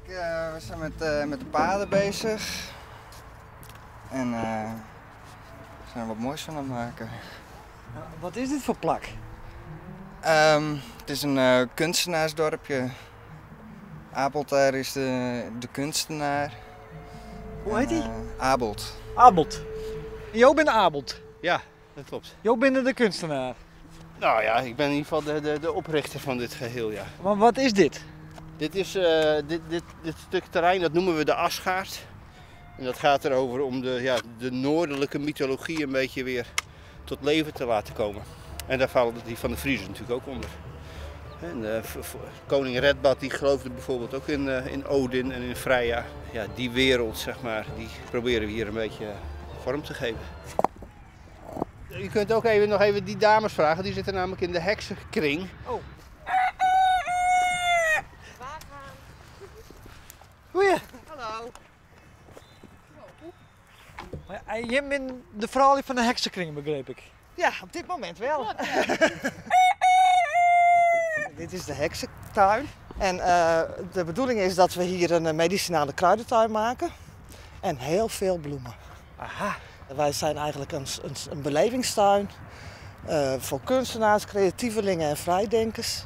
We zijn met de paden bezig. En we zijn er wat moois van aan het maken. Wat is dit foar plak? Het is een kunstenaarsdorpje. Abelt daar is de kunstenaar. Hoe heet die? Abelt. Abelt. Jo binne Abelt? Ja, dat klopt. Jo binne de kunstenaar? Nou ja, ik ben in ieder geval de oprichter van dit geheel, ja. Maar wat is dit? Dit stuk terrein, dat noemen we de Asgaard. En dat gaat erover om de noordelijke mythologie een beetje weer tot leven te laten komen. En daar vallen die van de Friezen natuurlijk ook onder. En koning Redbad die geloofde bijvoorbeeld ook in Odin en in Freya. Ja, die wereld, die proberen we hier een beetje vorm te geven. Je kunt ook nog even die dames vragen, die zitten namelijk in de heksenkring. Oh. Goeie. Hallo. Maar jij bent de vrouw van de heksenkring, begreep ik. Ja, op dit moment wel. Dit is de heksentuin. En de bedoeling is dat we hier een medicinale kruidentuin maken. En heel veel bloemen. Aha. Wij zijn eigenlijk een belevingstuin voor kunstenaars, creatievelingen en vrijdenkers.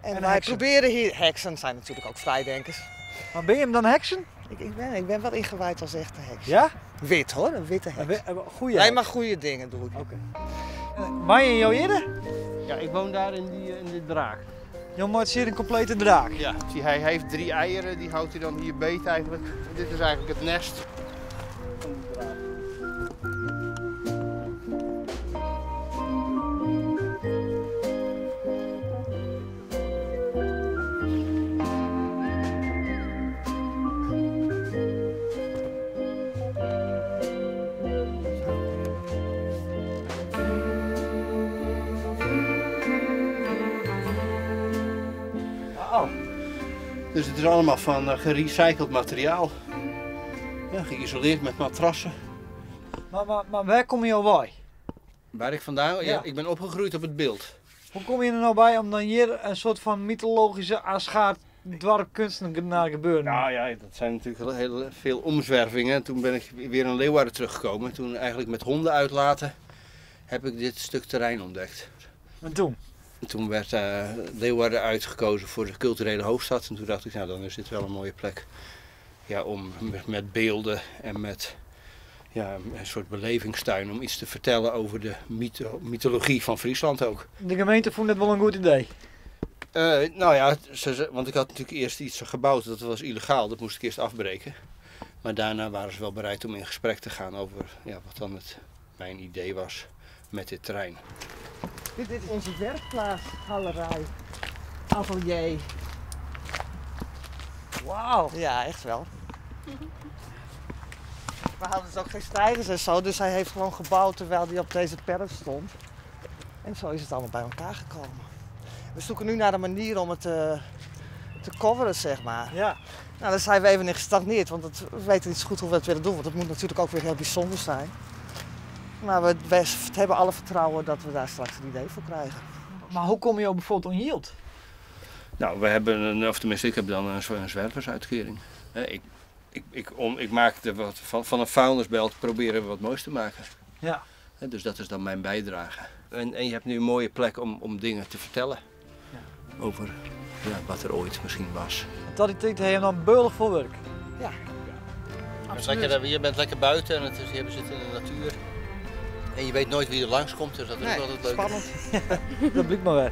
En En wij heksen. proberen hier... Heksen zijn natuurlijk ook vrijdenkers. Maar ben je hem dan heksen? Ik ben wel ingewijd als echte heks. Ja? Wit hoor, een witte heks. Een goeie Nee, heks. maar goede dingen doe ik. Oké. Waar je jou eerder? Ja, ik woon daar in dit draak. Je maakt hier een complete draak. Ja, zie, hij heeft 3 eieren, die houdt hij dan hier beet eigenlijk. En dit is eigenlijk het nest van die draak. Dus het is allemaal van gerecycled materiaal. Ja, geïsoleerd met matrassen. Maar waar kom je al bij? Waar ik vandaan? Ja, Ja. ik ben opgegroeid op het Bilt. Hoe kom je er nou bij om dan hier een soort van mythologische Asgaard dwarp kunstenaar gebeuren? Nou ja, dat zijn natuurlijk heel, heel veel omzwervingen. En toen ben ik weer in Leeuwarden teruggekomen. Toen eigenlijk met honden uitlaten heb ik dit stuk terrein ontdekt. En toen? En toen werd Leeuwarden uitgekozen voor de culturele hoofdstad. En toen dacht ik, dan is dit wel een mooie plek, ja, om met beelden en met, ja, een soort belevingstuin om iets te vertellen over de mythologie van Friesland ook. De gemeente vond het wel een goed idee? Nou ja, want ik had natuurlijk eerst iets gebouwd, dat was illegaal, dat moest ik eerst afbreken. Maar daarna waren ze wel bereid om in gesprek te gaan over, ja, wat dan mijn idee was met dit terrein. Dit is onze werkplaats, galerij, atelier. Wauw. Ja, echt wel. We hadden dus ook geen stijgers en zo, dus hij heeft gewoon gebouwd terwijl hij op deze perf stond. En zo is het allemaal bij elkaar gekomen. We zoeken nu naar een manier om het te coveren. Daar zijn we even in gestagneerd, want we weten niet zo goed hoe we dat willen doen, want het moet natuurlijk ook weer heel bijzonder zijn. Maar we hebben alle vertrouwen dat we daar straks een idee voor krijgen. Maar hoe kom je op bijvoorbeeld aan yield? Nou, we hebben een, of tenminste, ik heb dan een zwerversuitkering. Hè, ik maak er wat van, van een vuilnisbelt proberen we wat moois te maken. Hè, dus dat is dan mijn bijdrage. En je hebt nu een mooie plek om dingen te vertellen. Over, ja, wat er ooit misschien was. En tot die tijd heb je dan beulig voor werk. Ja. Je bent lekker, je bent lekker buiten en je zit in de natuur. En je weet nooit wie er langskomt, dus dat is Nee, ook altijd leuk. Spannend. Dat blijkt maar weer.